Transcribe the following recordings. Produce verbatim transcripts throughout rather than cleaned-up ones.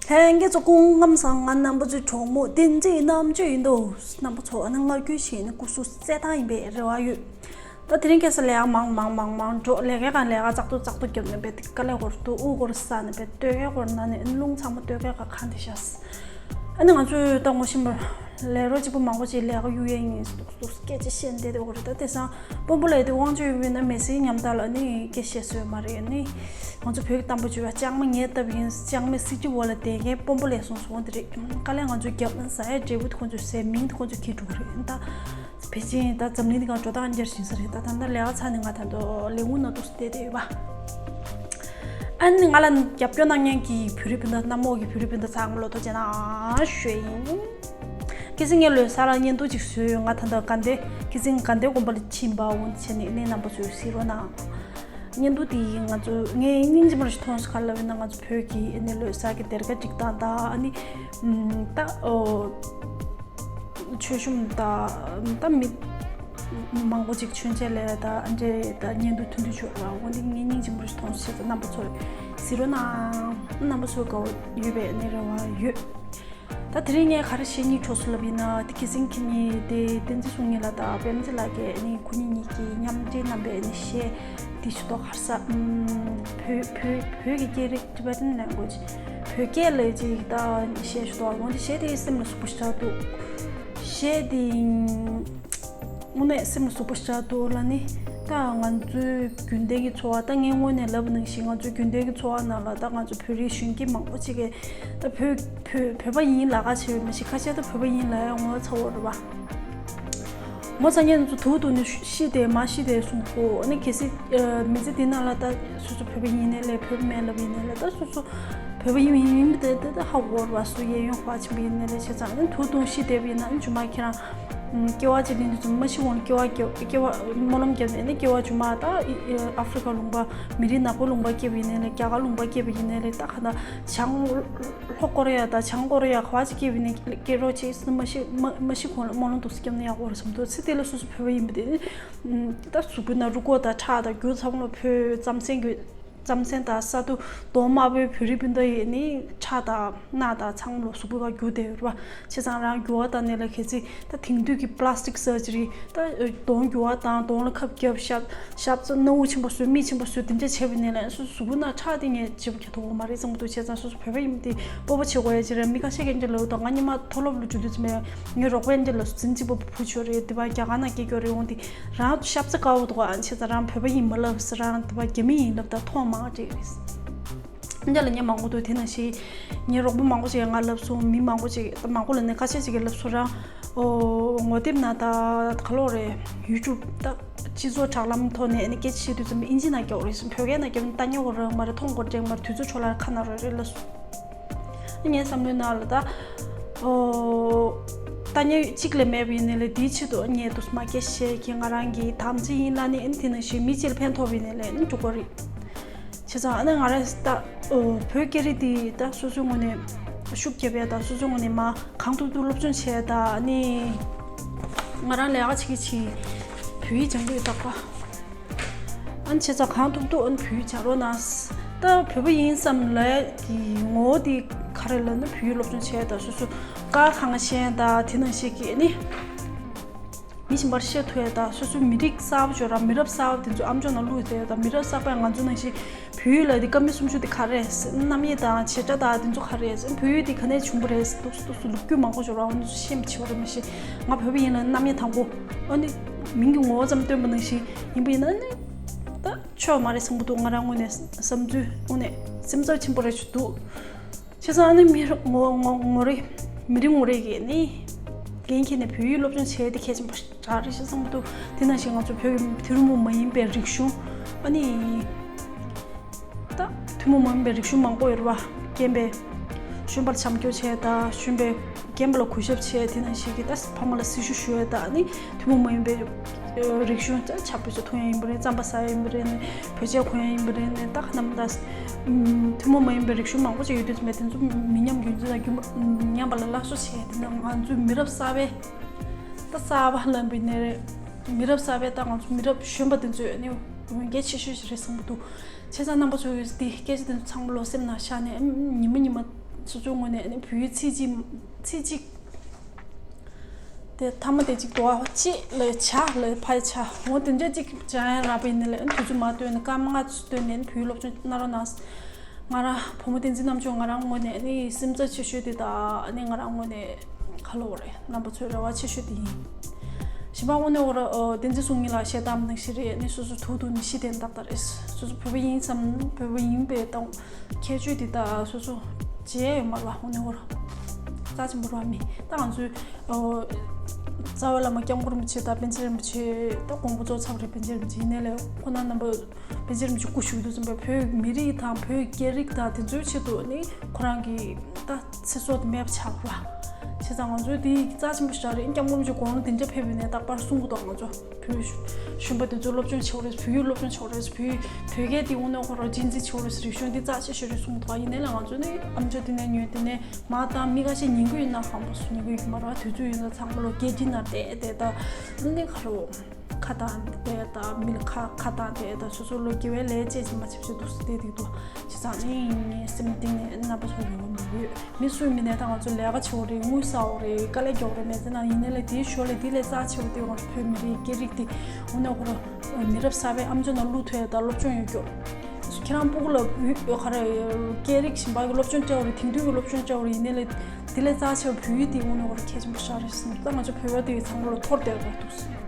ལྷན་རྒྱས་ཚོ་སྐུ་ཁམས་བཟང་། ང་རྣམ་པ་ཚོའི་གྲོགས་མོ་བསྟན་འཛིན་རྣམ་དཔྱོད་ཡིན་འདུག་རྣམ་པ་ཚོ་ཨ་ནི་སྔར་རྒྱུན་བཞིན་སྐུ་གཟུགས་གསལ་ཐང་ཡིན་པའི་རེ་བ་ཡོད། ད་དེ་རིང་ཁ་སང་ལས་ཀ་མང་མང་མང་མང་འགྲོ། ལས་ཀའི་སྒང་ལས་ཀ་ཙག་ཏུ་ཙག་ཏུ་རྒྱབ་ནས་བས་དཀའ་ལས་ཁག་པོ་འདུག་དབུགས་སྐོར་ས་ནས་བས་སྟོད་ཀའི་སྐོར་ན་ནས་རླུང་ཚང་མ་སྟོད་ཀའི་སྒང་གང་དེ་ཤ། ཨ་ནི་ང་ཚོས་ད་ངོ་ཤེས་པ་ལས་རོགས་གཅིག་པུ་མང་པོ་ཅིག་ལས་ཀ་གཡུག་ཡས་ཡིན་འདུག་འདུག་སྐད་ཆ་བཤད་བསྡད་དེ་འོ་རེད། ད་དེང་སང་དཔོན་པོ་ལས་དེ་དབང་ཆ་ཡོད་པ་ཡིན་ན་མི་སེར་ཉམ་ཐག་ལ་ནི་སྐད་བཤད་སྲོལ་མ་རེད། ནི་ང་ཚོ་བོད་ཀྱི་གཏམ་དཔེ་བརྗོད་པ་ལྕང་མ་ངའི་སྟབས་ཡིན། ལྕང་མ་སྲིད་ཀྱི་འོག་ལ་བསྡད་མཁན་དཔོན་པོ་ལས་སོང་སོང་དེ་རེད། དཀའ་ལས་ང་ཚོ་རྒྱབ་ན་ཟ་ཡ་འབྲས་བུ་དེ་ཁོ་ཚོས་ཟས་མིང་དེ་ཁོ་ཚོས་ཁྱེར་འགྲོ་གི་རེད། ད་ཕལ་ཆེར་ད་འཛམ་གླིང་འདི་ག་འགྲོ་སྟངས་འགྱུར་བཞིན་ས་རེད། ད་ད་ལྟ་ལས་ཀ་ཚར་ནས་ང་ད་དུང་ལས་ཁུངས་ནང་དུ་བསྡད་དེ་ཡོད་པ། ཨ་ནི་ང་ལ་རྒྱབ་སྐྱོར་གནང་མཁན་གྱི་བོད་རིགས་སྤུན་ཟླ་གནམ་འོག་གི་བོད་རིགས་སྤུན་ཟླ་ཚང་མ་ལ་ཐུགས་རྗེ་གནང་ཞུ་ཡིན། ཁ་སང་ངས་ལོ་གསར་ལ་བརྙན་ཐུང་ཅིག་བཟོས་ཡོད། ང་ད་ལྟ་དགའ་ལྡན་ཁ་སང་དགའ་ལྡན་དགོན་པ་ལ་ཕྱིན་པ་འོ་འདི་བྱས་ནས་ཨ་ནི་རྣམ་པ་ཚོས་གཟིགས་རོགས་གནང་། བརྙན་ཐུང་དེ་ཡིས་ང་ཚོ་ངས་སྙིང་རྗེ་མོ་ཞིག་མཐོང་སོང་། ག་རེ་ལབ་ཡིན་ན་ང་ཚོ་བོད་ཀྱི་ཨ་ནི་ལོ་གསར་གྱི་སྡེར་ཁ་སྒྲིག་སྟངས་དང་ཨ་ནི་ད་ཨོ། མཆོད་གཤོམ་དང་ད་མི་མང་པོ་ཅིག་མཆོད་མཇལ་ལ་ད་འདྲེ་ད་བརྙན་ཐུང་ཐུང་ཐུང་བྱོས་ར། འོ་འདི་ངས་སྙིང་རྗེ་མོ་རེ་མཐོང་སོང་། རྣམ་པ་ཚོ་གཟིགས་རོགས་གནང་། རྣམ་པ་ཚོ་དགའ་བོ་ཡོད་པའི་ནི་རེ་བ་ཡོད། ད་དེ་རིང་ངས་ག་རེ་བཤད་སྙིང་བྲོ་སོང་ལབ་ཡིན་ན། དེ་ཁ་སང་ཁྱེད་གཉིས་དེ་བསྟན་འཛིན་ཚོགས་གཉིས་ལགས་དང་པད་མ་ཚེ་ལགས་ཀྱིས་ནི་ཁོ་གཉིས་གཉིས་ཀྱིས་མཉམ་འབྲེལ་གནང་པའི་ནི་གཞས་དེ་ཞུ་ཏོག་ག་རེ་ཟ། བོད་བོད་བོད་ཀྱི་སྐད་རིགས་Tibetan language བོད་སྐད་ལ་ཅིག་ད་གཞས་ཞུ་དོ། འོན་ཏེ་གཞས་དེ་སེམས་ལ་ཟུག་པོ་ཞེ་དྲག་འདུག་གཞས་དེ་དངོས་གནས་སེམས་ལ་ཟུག་པོ་ཞེ་དྲག་འདུག་ལ་ནི། ད་ང་ཚོའི་རྒྱུན་ལྡན་གྱི་འཚོ་བ། ད་ངས་སྔོན་ནས་ལབ་པ་ནང་བཞིན་ང་ཚོའི་རྒྱུན་ལྡན་གྱི་འཚོ་བ་ནང་ལ་ད་ང་ཚོ་བོད་རིགས་གཞོན་སྐྱེས་མང་པོ་ཅིག་གིས་ད་བོད་བོད་བོད་པ་ཡིན་ལབ་ཁ་ཆེ་བའི་མི་ཞིག་ཁ་ཤས་ད་བོད་པ་ཡིན་ལབ་ཡ་ངོ་ཚ་བོ་རེད་པ། ངོ་ཚ་མཁན་ཚོ་དུག་དུག་ནས་ཤི་དེ་མ་ཤི་དེ་གསུང་གོ། ཨ་ནི་གལ་སྲིད་མི་ཚེ་འདི་ནང་ལ་ད་སོ་སོ་བོད་པ་ཡིན་ནའི་ལས་བོད་པ་མིན་ལབ་ཡིན་ནའི་ལས་ད་སོ་སོ་བོད་པ་ཡིན་ཡིན་མིན་དེ་དེ་ད་ཧ་གོ་ར་བ། སུ་གཡས་གཡོན་ཁ་ཕྱིན་པ་ཡིན་ནའི་ལས་བྱས་ཙང་ཨ་ནི་དུག་དུག་ཤི་དེ་བ་ཡིན་ན་ཨ་ནི་རྗེས་མ་ཁྱེད་རང་སྐྱེ་བ་གཅིག་ལེན་དུས་ཙམ་མ་ཤི་གོང་ལ་སྐྱེ་བ་སྐྱེ་སྐྱེ་བ་སྨོན་ལམ་བརྒྱབ་ནས་ཨ་ནི་སྐྱེ་བ་རྗེས་མ་ད་ཨ་ཧྥི་རི་ཀ་ལུང་པ་མི་རིགས་ནག་པོ་ལུང་པ་སྐྱེས་པ་ཡིན་ནའི་ལས་རྒྱ་གར་ལུང་པ་སྐྱེས་པ་ཡིན་ནའི་ལས་ད་ག་ད་བྱང་། ལྷོ་ཀོ་རི་ཡ་དང་བྱང་ཀོ་རི་ཡ་ག་བ་ཅིག་སྐྱེས་པ་ཡིན་ནའི་སྐྱེ་རོགས་བྱེད། སུ་མ་ཤི་མ་མ་ཤི་གོང་ལ་སྨོན་ལམ་འདུག་སེ་བརྒྱབ་ན་ཡག་པོ་རེད་བསམ་འདུག་ཚེ་འདི་ལ་སོ་སོ་བོད་པ་ཡིན་པ་དེ་ནི་ད་གཟུགས་པོའི་ནང་རུས་ཁོག་དང་ཁྲག་དང་རྒྱུ་ཚང་མ་བོད་རྩམ་ཟན་གྱི་རྩམ་ཟན་དང་ས་དུ་གདོང་དམར་པོའི་བོད་རིགས་སྤུན་ཟླ་ཡིས་ནི་ཁྲག་དང་རྣག་དང་ཚང་མ་ལོ་གཟུགས་པོའི་བར་རྒྱུ་བསྡད་ཡོད་རེད་པ། བྱས་ཙང་རང་འགྱུར་བ་བཏང་ནས་ལ་གལ་སྲིད་ད་དེང་དུས་ཀྱི་plastic surgery ད་གདོང་འགྱུར་བ་བཏང་གདོང་ལ་ཁབ་བརྒྱབ་ཞབས་ཞབས་ཚ་སྣ་བུག་ཆེན་པོ་བཟོས་མིག་ཆེན་པོ་བཟོས་དེ་འདྲ་བྱས་པ་ཡིན་ནའི་ལས་སོ་སོ་གཟུགས་པོའི་ནང་ཁྲག་དེ་ངས་བརྗེ་པོ་ཁྱེར་ཐུབ་ཀྱི་མ་རེད་བསམ་གྱི་འདུག་བྱས་ཙང་སོ་སོ་བོད་པ་ཡིན་པ་དེ་སྤོབས་པ་བྱེད་དགོས་ཡ་ཅིག་རེད། མི་ཁ་ཤས་ཀྱིས་འདྲ་ལབ་འདུག་ང་ཉི་མ་མཐོ་སློབ་ལ་འགྲོ་དུས་ཙམ་པས་ངའི་རོགས་པས་འདྲ་ལབ་སོང་། འཛིན་གཅིག་པ་བུ་བུ་ཆོས་རེད། དེ་བ་རྒྱ་གར་ནང་སྐྱེས་རྒྱུ་རེད། འོང་དེ་རང་ཤབ་ཚ་དཀར་པོ་འདུག་ཨ་ནི་བྱས་ཙང་རང་བོད་པ་ཡིན་མ་ལབ་ཟེར། རང་དེ་བ་རྒྱ་མི་ཡིན་ལབ་ད་མཐོང་མང་བ་ཅིག་རེད། འདྲ་ལ་ཉེ་མང་པོ་འདུག་དེ་ནང་བཞིན་ངའི་རོགས་པ་མང་པོ་ཅིག་ང་ལབ་སོང་། མི་མང་པོ་ཅིག་ད་མང་པོ་ལ་ནི་ཁ་ཤས་ཅིག་གིས་ལབ་སོང་། རང་ཨོ་ངོ་དེབ་ན་ད་ག་ལོག་རེད། YouTube ད་སྤྱི་ཚོགས་དྲ་ལམ་ཐོག་ནས་ཨ་ནི་སྐད་ཆ་བཤད་དུས་ཙམ་ཨིན་ཇི་ནང་རྒྱོག་རེད། བོད་སྐད་ནང་རྒྱོག་ནི་ལྟ་ཉན་གོ་རང་མ་རེད། མཐོང་གོ་འདྲེང་མ་རེད། དུས་ཚོད་འཕྲོ་བརླག་ཁ་ན་རོ་རེད་ལབ་སོང་། ངའི་བསམ་བློའི་ནང་ལ་ད་ཨོ་ལྟ་ཉན་གཅིག་ལས་མེད་པ་ཡིན་ནའི་ལས་དེའི་ཆེད་དུ་ངས་དུས་མ་སྐད་ཆ་བཤད་ཀྱི་ང་རང་གི་དམ་ཚིག་ཡིན་ལ་ནི་ཨ་ནི་དེ་ནང་བཞིན་མི་གཅིག་ལ་ཕན་ཐོགས་པ་ཡིན་ནའི་ལས་ཨ་ནི་འགྲོ་གོ་རེད། བྱས་ཙང་ཨ་ནི་ང་རང་ད་ཨོ་བོད་སྐད་རིགས་འདི་ད་སོ་སོའི་ངོས་ནས་ཤུགས་རྒྱབ་ཡ་ད་སོ་སོའི་ངོས་ནས་མ་གང་ཐུབ་ཐུབ་སློབ་སྦྱོང་བྱས་ད་ཨ་ནི་ང་རང་ལས་ཀ་བྱེད་ཀྱི་བྱེད་བོད་ཡིག་སྦྱང་གི་ཡོད་ད་ཀ་ཨ་ནི་བྱས་ཙང་གང་ཐུབ་ཐུབ་ཨ་ནི་བོད་ཡིག་སྦྱང་རོགས་གནང་། ད་བོད་པ་ཡིན་བསམ་ལས་ཀྱི་ངོ་བོ་འདི་ག་རེ་ལབ་ན་བོད་ཡིག་སློབ་སྦྱོང་བྱས་ད་སོ་སོ་ཀ་ཁང་ཤེས་ད་དེ་ནང་བཞིན་གྱི་ཨ་ནི། མི་གཞན་པར་བཤད་ཐུབ་ཡ་དང་སོ་སོའི་མི་རིགས་གསར་པ་ཅིག་ཡོད་ར། མི་རབས་གསར་པ་དེ་ཚོ་ཨམ་ཅོག་ནང་བླུགས་བསྡད་ཡ་དང་། མི་རབས་གསར་པ་ང་ཚོ་ནང་བཞིན་བོད་ཡིག་ལ་དེ་ཀ་མད་སུམ་ཅུ་དེ་ག་རེ་རེད། རྣམ་དབྱེ་དང་བྱེད་སྒྲ་དང་དེ་ཚོ་ག་རེ་རེད། བོད་ཡིག་དེ་ག་ནས་བྱུང་བ་རེད། འདུག་སེ་འདུག་སེ་ལོ་རྒྱུས་མང་པོ་ཅིག་ཡོད་ར། འོ་ནི་ཚོ་ཤེས་མི་ཆེ་བ་རེད། མ་གཞི་ང་བོད་པ་ཡིན་ན་རྣམ་དབྱེ་དང་པོ་ཨ་ནི་མིང་གི་ངོ་བོ་ཙམ་སྟོན་པ་ནང་བཞིན་ཡིན་པ་ཡིན་ན་ནི་ད་ཆོག་མ་རེད་བསམ་གྱི་འདུག་ང་རང་ངོས་ནས་བསམ་ཚུལ་ངོས་ནས་སེམས་འཚབ་ཆེན་པོ་རེད་ཅིག་འདུག་བྱས་ཙང་ཨ་ནི་མི་རེ་ངོ་ངོ་ངོ་རེ་མི་རེ་ངོ་རེ་གིས་ནི་འགན་འཁྱེར་ནས་བོད་ཡིག་སློབ་སྦྱོང་བྱས་ཏེ་གལ་ཆེན་པོ་ཞེ་དྲག་རེད་ཤག་བསམ་གྱི་འདུག་དེ་ནང་བཞིན་ང་ཚོ་བོད་ཀྱི་ཐུན་མོང་མ་ཡིན་པའི་རིག་གཞུང་ཨ་ནི་ད་ཐུན་མོང་མ་ཡིན་པའི་རིག་གཞུང་མང་པོ་ཡོད་རེད་པ། རྒན་པའི་གཞོན་པར་བྱམས་སྐྱོང་བྱས་དང་གཞོན་པའི་རྒན་པ་ལ་གུས་ཞབས་བྱས། དེ་ནང་བཞིན་གྱི་ད་ཕ་མ་ལ་སྲི་ཞུ་ཞུ་ཡས་དང་ཨ་ནི་ཐུན་མོང་མ་ཡིན་པའི་རིག་གཞུང་ད་ཇ་ཕོར་ཆ་འཐུང་ཡས་ཡིན་པ་རེད། རྩམ་པ་ཟ་ཡས་ཡིན་པ་རེད། བོད་ཆས་གོན་ཡས་ཡིན་པ་རེད། ནས་ད་ག་ནམ་ད་ཐུན་མོང་མ་ཡིན་པའི་རིག་གཞུང་མང་པོ་ཅིག་ཡོད་དུས་ཙམ་པས་དེ་ཚོ་མི་ཉམས་རྒྱུན་འཛིན་དང་རྒྱུན་པ་ཉམས་པ་ལ་སླར་གསོ་བྱས། དེ་ནས་ང་ཚོའི་མི་རབས་གསར་པའི་ད་གསར་པ་ལབ་པའི་ནས་རེད། མི་རབས་གསར་པའི་ད་ང་ཚོ་མི་རབས་གཞོན་པ་དེ་ཚོས་ནི་འོས་འགན་ཆེ་ཤོས་ཤིག་རེད་བསམ་གྱི་འདུག་བྱས་ཙང་རྣམ་པ་ཚོས་འདི་སྐད་ཆ་དེ་ཚོ་ཚང་མ་ལོ་སེམས་ནང་བཞག་ནས་ཉི་མ་ཉི་མ་ སོ་སོའི་ངོས་ནས་ནི་བོད་ཡིག་ཚིག་གཅིག་ཚིག་གཅིག་དེ་མཐའ་མ་དེ་གཅིག་དོ་གཅིག་ལ་བྱ་ལ་ཕ་ཡི་ཆ་འོ་དེ་འདྲ་གཅིག་སྦྱང་ཡ་རག་པ་ཡིན་ན་ལས་དུས་ཚོད་མ་བཏོན་ནས་སྐར་མ་ལྔ་ཚོད་བཏོན་ནས་ནི་བོད་ཡིག་སློབ་སྦྱོང་གནང་རོགས་གནང་། ང་རང་བུ་མོ་བསྟན་འཛིན་རྣམ་དཔྱོད་ང་རང་ངོས་ནས་ནི་སེམས་འཚབ་ཆེ་ཤོས་དེ་དང་ནི་ང་རང་ངོས་ནས་ག་ལབ་དགོས་རེད། རྣམ་པ་ཚོའི་རེ་བ་ཆེ་ཤོས་དེ་ཡིན། གཞན་པ་དངོས་གནས་འོ་ར་བསྟན་འཛིན་ཚོགས་གཉིས་ལགས་བཤད་སྟངས་ནང་བཞིན་རེད། ནི་སོ་སོ་ཐུག་ཐུག་ནི་ཤི་དེ་འདབ་ད་རེད། སོ་སོ་བོད་པ་ཡིན་བསམ་བོད་པ་ཡིན་པའི་སྟངས་ཁྱད་ཆོས་དེ་དག་སོ་སོ་བརྗེད་ཡོད་མ་རེད་བ། དངོས་གནས་འོ་ར་རྩ་ཆེན་པོ་རེད་བ། མི་ད་ང་ཚོའི་རྩ་བའི་བླ་མ་སྐྱབས་མགོན་རིན་པོ་ཆེ་དང་པཎ་ཆེན་རིན་པོ་ཆེ་ད་དགོངས་པ་རྫོགས་ཚར་བ་རེད། པཎ་ཆེན་རིན་པོ་ཆེ་ཡིན་ནའི་ལས་ཁོ་ན་རྣམ་པ་པཎ་ཆེན་རིན་པོ་ཆེ་སྐུ་བཞུགས་དུས་ཙམ་པ་བོད་མི་རིགས་དང་བོད་སྐད་རིགས་དང་དེ་ཚོའི་ཆེད་དུ་ནི་ཁོ་རང་གི་ད་ཚེ་སྲོག་དེ་མེད་པ་ཆགས་པ། བྱས་ཙང་ང་ཚོའི་དེ་རྩ་ཆེན་པོ་ཞིག་རེད། སྐྱབས་མགོན་རིན་པོ་ཆེ་དགུང་ལོ་དེ་འདྲ་ཕེབས་པའི་ནས་རྟག་པར་གསུང་གི་འདུག་ང་ཚོ་བོད་གཞོན་པ་དེ་ཚོ་སློབ་སྦྱོང་བྱེད་དགོས་རེད། བོད་ཡིག་སློབ་སྦྱོང་བྱེད་དགོས་རེད། བོད་བོད་སྐད་དེ་དངོས་གནས་ཁོ་རང་གཅེས་འཛིན་བྱེད་དགོས་རེད། རིག་གཞུང་འདི་རྩ་ཆེ་ཤོས་རེད་གསུང་གི་འདུག་ཡིན་ནའི་ལས་ང་ཚོ་ནི་ཨམ་ཅོག་དེ་ནས་ཉོས་དེ་ནས་མ་བཏང་། མི་ཁ་ཤས་ཉན་གི་ཡོད་ན་ཧམ་པ་སུ་ཉན་གི་ཡོད་མ་རེད། དུས་ཚོད་ཡོད་ན་ཚང་མ་ལོ་སྐད་འཕྲིན་ནང་བལྟས་བལྟས་ད་ནི་ཁ་རོ། ཁ་བཏང་དེ་དང་མི་ལ་ཁ་ཁ་བཏང་དེ་དང་སོ་སོ་ལོ་དགེ་བའི་ལས་བྱེད་ཅིག་མ་བྱེད་བྱེད་འདུག་སེ་བསྡད་འདུག་བྱས་ཙང་ནི་ངའི་སེམས་གཏིང་ནས་རྣམ་པ་ཚོ་རེ་བ་མི་ཡོད། མི་སུ་མི་ནས་ད་ང་ཚོ་ལས་ཀ་བྱེད་འོ་རེད། དངུལ་ཟ་འོ་རེད། དཀའ་ལས་རྒྱག་འོ་རེད། མེད་ཚེ་ན་ཡིན་ནའི་ལས་དེའི་ཞོར་ལས་དེ་ལས་རྩ་ཆེ་བ་དེ་ང་ཚོ་བོད་མི་རིགས་སྐད་རིགས་དེ་འོ་ན་འོ་ར་མི་རབས་གསར་པའི་ཨམ་ཅོག་ནང་བླུག་ཐུབ་ཡ་ད་སློབ་སྦྱོང་ཡོད་རྒྱུ། ཁྱེད་རང་སྤུ་གུ་ལ་ཡོད་ཡོད་ག་རེ་སྐད་རིགས་གཞན་པ་གི་སློབ་སྦྱོང་སྤྲད་འོ་རེད། དེང་དུས་ཀྱི་སློབ་སྦྱོང་སྤྲད་འོ་རེད། ཡིན་ནའི་ལས་དེ་ལས་རྩ་ཆེ་བ་བོད་ཡིག་དེ་འོ་ན་འོ་ར་གལ་ཆེན་པོ་ཞིག་རེད་ཟེར་ད་ང་ཚོ་བོད་པ་དེ་ཚང་མ་ལ་ཐོར་བསྡད་འོ་འདུག་སེ།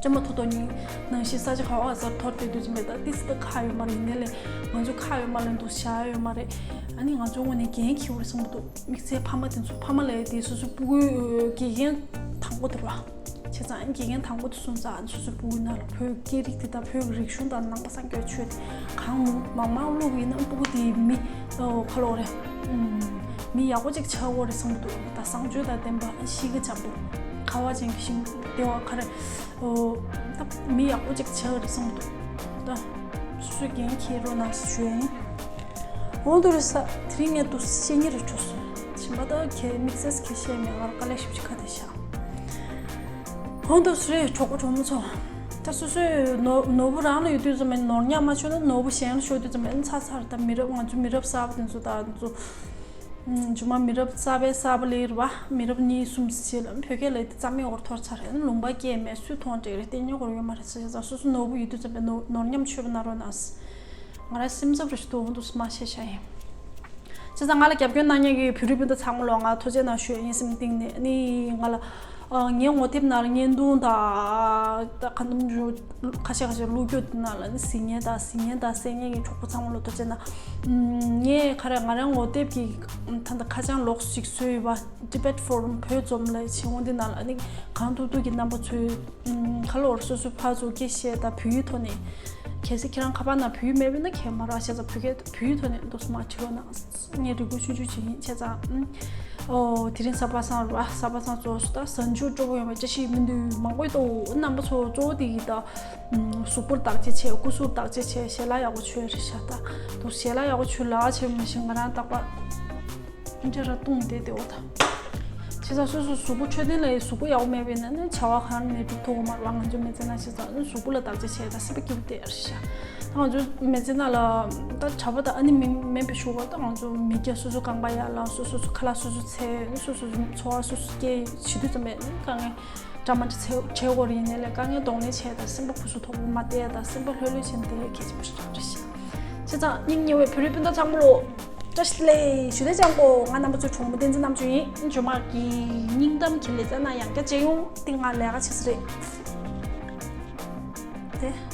ཅེ་མ་ཐོ་ཐོ་ནི་ནང་བཞིན་ས་ཆ་ག་བ་སར་ཐོར་ཏེ་དུས་ཙམ་པའི་ད་ཏི་སི་ད་ཁ་ཡོད་མ་རེད། ཡིན་ནའི་ལས་ང་ཚོ་ཁ་ཡོད་མ་ལེན་འདུག་བྱ་ཡོད་མ་རེད། ཨ་ནི་ང་ཚོ་དངོས་ནས་འགན་འཁྱེར་བ་རེད་བསམ་གྱི་འདུག་དམིགས་བསལ་ཕ་མ་དེ་ཚོ་ཕ་མ་ལས་དེ་སོ་སོ་སྤུ་གུའི་དགེ་རྒན་དང་པོ་དེ་རེད་བ། བྱས་ཙང་དགེ་རྒན་དང་པོ་དེ་སོང་ཙང་སོ་སོ་སྤུ་གུའི་ནང་ལ་བོད་སྐད་རིགས་དེ་དང་བོད་ཀྱི་རིག་གཞུང་དང་ནང་པ་སངས་རྒྱས་ཆོས་དེ་གང་མང་མང་བླུགས་ཡིན་ན་སྤུ་གུ་དེ་མི་ཁ་ལོ་རེད། མི་ཡག་པོ་ཅིག་ཆགས་འོ་རེད་བསམ་གྱི་འདུག་ད་བཟང་སྤྱོད་དང་ལྡན་པ་གཤིས་ཀ་འཇམ་པོ་ཁ་བ་ཅན་གྱི་ཤིང་དེ་བ་ཁ་རེད། ཨོ། ད་མི་ཡག་པོ་ཅིག་བྱ་བ་རེད་བསམ་གྱི་འདུག་ད་སོ་སོའི་འགན་འཁྱེར་རོགས་གནང་ཞེས་ཞུ་ཡ་ཡིན། འོང་དུ་རེད་ས་དེ་རིང་ངས་འདུག་བཤད་ཉེ་རུ་འགྲོ་སོང་། ཕྱིན་པ་ད་ཁྱེད་དམིགས་བསལ་ཁྱེད་བཤད་མེད། ང་རང་དཀའ་ལས་ཞིབ་ཅིག་ཁ་དེ་བཞག་འོང་དུ་སུ་རེད་གྲོགས་པོ་གྲོགས་མོ་ཚོ། ད་སོ་སོའི་ནོར་ནོར་བུ་རང་ལ་ཡོད་དུས་ཙམ་པ་ནོར་ཉམས་མ་ཆོད་ན་ནོར་བུ་གཞན་ལ་ཤོར་དུས་ཙམ་པ་ཚར་ཚར། ད་མི་རབས་ང་ཚོ་མི་རབས་གསར་པ་དེ་ཚོ་ད་ཚོ། ཨུམ། རྗེས་མ་མི་རབས་གསར་པའི་གསར་པ་ལས་རེད་བ། མི་རབས་གཉིས་གསུམ་ཞིག་ལ་བོད་སྐད་ལ་དེ་རྩ་མེད་འོར་ཐོར་ཚར་རེད། ལུང་པ་སྐད་མེད་སུས་མཐོང་འདྲེ་རེད་བསྟན་ཉོ་གོ་ཡོད་མ་རེད་ཟེར་ཙང་སོ་སོ་ནོར་བུ་ཡོད་དུས་ཙམ་པའི་ནོར་ནོར་ཉམས་ཆོད་པ་ན་རོགས་གནང་། ང་རང་སེམས་འཚབ་རེ་ཞིག་འདུག་འོང་དུས་མ་བཤད་བྱ་ཡིན། བྱས་ཙང་ང་ལ་རྒྱབ་སྐྱོར་གནང་མཁན་གྱི་བོད་རིགས་སྤུན་ཟླ་ཚང་མ་ལོ་ང་ཐུགས་རྗེ་གནང་ཞུ་ཡིན་སེམས་གཏིང་ནས་ནི་ང་ལ། ངའི་ངོ་དེབ་ནང་ལ་བརྙན་ཐུང་དང་ད་ག་ནམ་ཁ་ཤས་ཁ་ཤས་བླུགས་རྒྱུ་དེ་ནང་ལ་ནི་གཟིགས་མཁན་དང་གཟིགས་མཁན་དང་གསན་མཁན་གྱི་གྲོགས་པོ་ཚང་མ་ལ་ཐུགས་རྗེ་གནང་། ངས་ག་རེ་ང་རང་ངོ་དེབ་ཀྱི་ད་ལྟ་ཁ་བྱང་ལོགས་ཤིག་བཟོས་ཡོད་པ། Tibet Forum བོད་འཛོམས་ལ་བྱེད་འོང་དེ་ནང་ལ་ནི་གང་ཐུབ་ཐུབ་ཀྱི་རྣམ་པ་ཚོས་ཁ་ལོ་བར་སོ་སོའི་ཕར་ཚུར་སྐད་བཤད་དང་བོད་ཡིག་ཐོག་ནས་གལ་སྲིད་ཁྱེད་རང་ཁ་པར་ནང་བོད་ཡིག་མེད་པ་ཡིན་ན་ཁྱད་མ་རག་བྱས་ཙང་བོད་སྐད་བོད་ཡིག་ཐོག་ནས་འདུག་སེ་མར་བྲིས་རོགས་གནང་། ངས་རེ་སྐུལ་ཆུང་ཆུང་བྱེད་ཀྱིན་བྱས་ཙང་། ཨོ། དེ་རིང་གཟའ་པ་སངས་རེད་བ། གཟའ་པ་སངས་གཙོ་བོ་ཞུ་ད་གཟའ་མཇུག་སྤྲོ་པོ་ཡོང་བའི་བཀྲ་ཤིས་སྨོན་འདུན་མང་པོ་ཡོད་དོ། རྣམ་པ་ཚོ་གཙོ་བོ་དེ་གི་ད་གཟུགས་པོར་བདག་གཅེས་བྱས། སྐུ་གཟུགས་བདག་གཅེས་བྱས། ཞལ་ལག་ཡག་པོ་མཆོད་རེད་ཤག་ད་དུ་ཞལ་ལག་ཡག་པོ་མཆོད་ལག་བྱས་མ་ཤེས་ང་རང་རྟག་པར་འདྲ་ར་བཏུང་བསྡད་དེ་འོ་ད། བྱས་ཙང་སོ་སོ་གཟུགས་པོ་འཕྲོད་བསྟེན་ལ་གཟུགས་པོ་ཡག་པོ་མེད་པ་ཡིན་ན་ནི་བྱ་བ་གང་ནས་སྒྲུབ་ཐུབ་ཀྱི་མ་རེད་བ། ང་ཚོ་མི་ཚེ་ནང་བྱས་ཙང་ནི་གཟུགས་པོ་ལ་བདག་གཅེས་བྱས་ད་སེམས་པ་སྐྱིད་པོ་བསྡད་རེད་ཤག་ད་ང་ཚོ་མི་ཚེ་ནང་ལ་ད་གྲྭ་པ་དང་ཨ་ནི་མི་མིན་པའི་ཞུ་བ་ད་ང་ཚོ་མི་སྐྱ་སོ་སོ་རྐང་པ་ཡར་ལངས། སོ་སོ་སོ་ཁ་ལག་སོ་སོ་འཚོལ། སོ་སོ་སོ་འཚོ་བ་སོ་སོ་སྐྱེལ་བྱེད་དུས་ཙམ་པས་ནི་དཀའ་ངལ་འདྲ་མ་འདྲ་འཚོལ་འཚོལ་དགོས་རེད། ཡིན་ནའི་ལས་དཀའ་ངལ་གདོང་ལེན་བྱས་དང་སེམས་པ་ཕུན་སུམ་ཚོགས་པོ་མ་བསྡད་དང་སེམས་པ་ལྷོད་ལྷོད་བྱས་ནས་བསྡད་ཡ་གལ་ཆེན་པོ་ཞིག་རེད་ཤག་བྱས་ཙང་སྙིང་ཉེ་བའི་བོད་རིགས་སྤུན་ཟླ་ཚང་མ་ལོ། བཀྲ་ཤིས་བདེ་ལེགས་ཞུ་དེ་ཅང་པོ། ང་རྣམ་པ་ཚོའི་གྲོགས་མོ་བསྟན་འཛིན་རྣམ་དཔྱོད་ཡིན། ཇོ་མ་གི་སྙིང་གཏམ་གྱི་ལེ་ཚན་ནང་ཡང་བསྐྱར་མཇལ་ཡོང་། དེ་ང་ལས་ཀ་བྱེད་ས་རེད་དེ།